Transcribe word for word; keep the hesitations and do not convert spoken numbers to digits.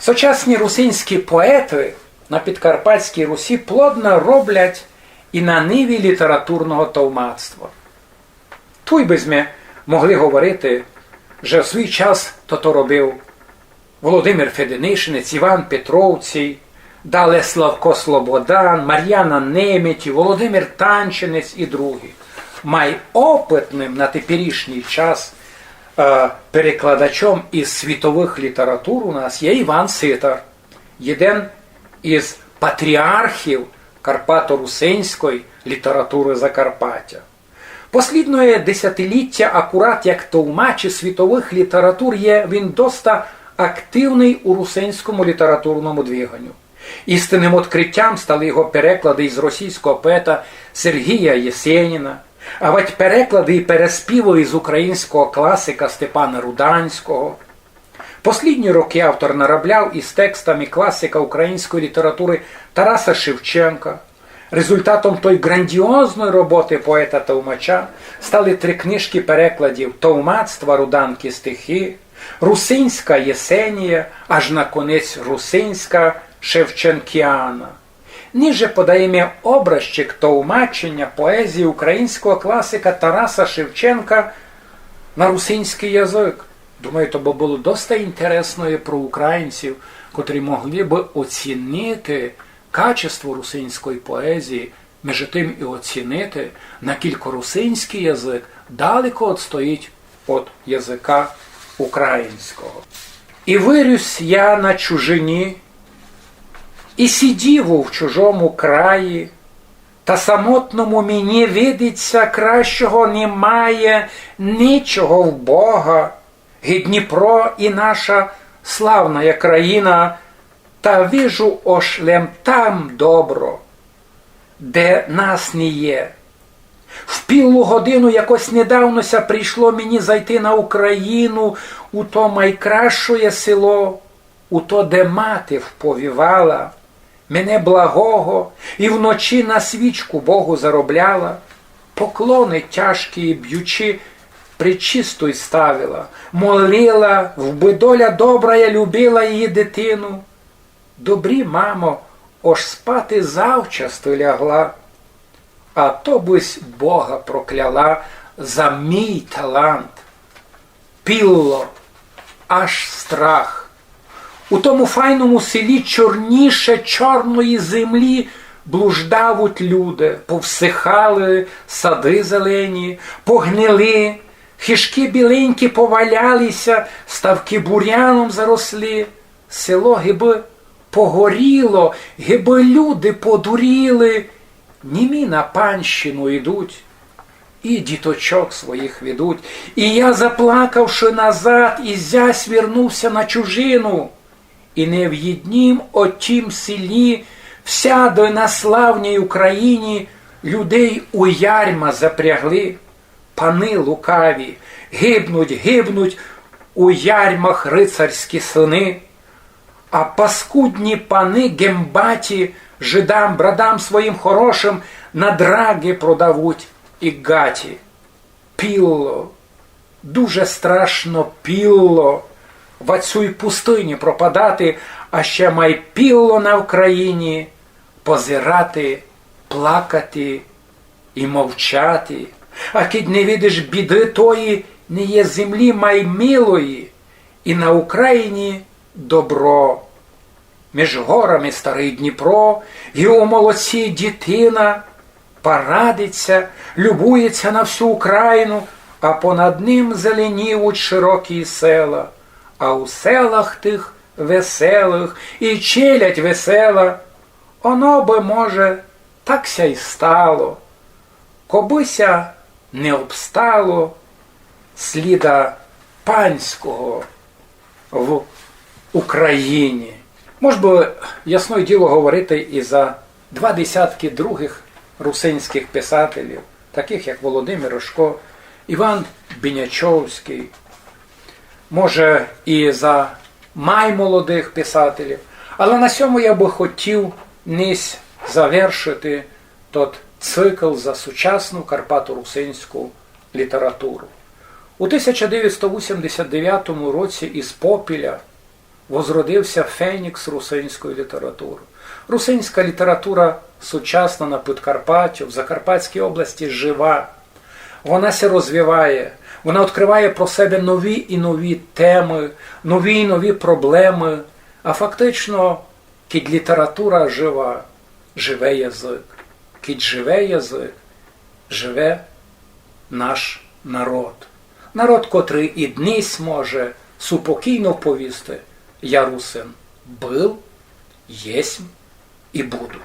Сучасні русинські поеты на Підкарпатській Русі плодно роблять і на ниві літературного товмацтва. Туй бы сьме могли говорити, же в свій час тото робив Володимир Феденишинець, Іван Петровцій, дале Славко Слободан, Мар'яна Неметів, Володимир Танчинець і другі. Май опытным на теперішній час, е, перекладачом із світовых літератур у нас є Іван Ситар, єден із патріархів карпаторусинської літературы Закарпаття. Послідноє десятиліття акурат як товмач світовых літератур є він доста активный у русинському літературному двиганю. Істинным открытям стали його переклады із російського поета Сергія Єсеніна, авадь переклады і переспівы із українського класика Степана Руданського. Послідні рокы автор наробляв із текстами класика української літературы Тараса Шевченка. Результатом той ґрандіозної роботы поета-товмача стали три книжкы перекладів товмацтва Руданкы стихы, Русинська Єсенія, аж наконець Русинська Шевченкіана. Ниже подаєме образчик товмаченя поезії українського класика Тараса Шевченка на русинськый язык. Думаю, то бы было доста інтересно і про українців, котрі могли бы оцінити качество русинської поезії, межи тым і оцінити, накілько русинськый язык далеко отстоїть од языка українського. І выріс я на чужині, і сидів у чужому краї, та самотному мені видить ся, кращого немає ничого в Бога, ги Дніпро і наша славна країна, та вижу, ож лем там добро, де нас не є. В пілу годину якось недавно ся прийшло мені зайти на Україну, у то майкращоє село, у то, де мати вповівала мене благого, і вночі на свічку Богу заробляла, поклоны тяжкі б'ючи, пречисту й ставила, молила, вбы доля добрая любила її дитину. Добрі, мамо, ож спати завчасти лягла, а то бысь Бога прокляла за мій талант. Пілло, аж страх. У тому файному селі чорніше чорної землі блуждавуть люди, повсихали сады зелені, погнили, хижкы біленькі поваляли ся, ставкы буряном заросли. Село гибы погоріло, гибы люди подуріли, німі на панщину йдуть і діточок своїх ведуть. І я, заплакавши назад, ізясь вернув ся на чужину. І не в єднім отім селі, всяды на славній Україні людей у ярма запрягли. Паны лукаві, гибнуть, гибнуть у ярмах рыцарські сыны. А паскудні паны гембаті жидам, братам своїм хорошым на драгы продавуть і гаті. Пілло, дуже страшно пілло в цій пустыні пропадати, а ще май пілло на Україні позирати, плакати і мовчати. А кідь не видиш біды тої, не є землі май милої, і на Україні добро. Між горами старый Дніпро, і у молоці дітина парадить ся, любує ся на всю Україну, а понад ним зеленіють широкі села, а у селах тых веселых і челядь весела. Оно бы, може, так ся й стало, кобы ся не обстало сліда панського в Україні. Мож бы, ясне діло, говорити і за два десяткы другых русинськых писателів, такых як Володимир Рожко, Іван Бінячовськый, може, і за май молодых писателів. Але на сьому я бы хотів нись завершити тот цикл за сучасну карпаторусинську літературу. У тисяча девятсто вісімдесят девятому році із Попіля возродив ся фенікс русинської літературы. Русинська література сучасна на Підкарпаттю, в Закарпатській області жива. Вона ся розвиває, вона відкриває про себе нові і нові темы, нові і нові проблемы. А фактично, кідь література жива, живе язык. Кідь живе язык, живе наш народ. Народ, котрый і днесь може супокійно повісти: я русин был, єсмь і буду.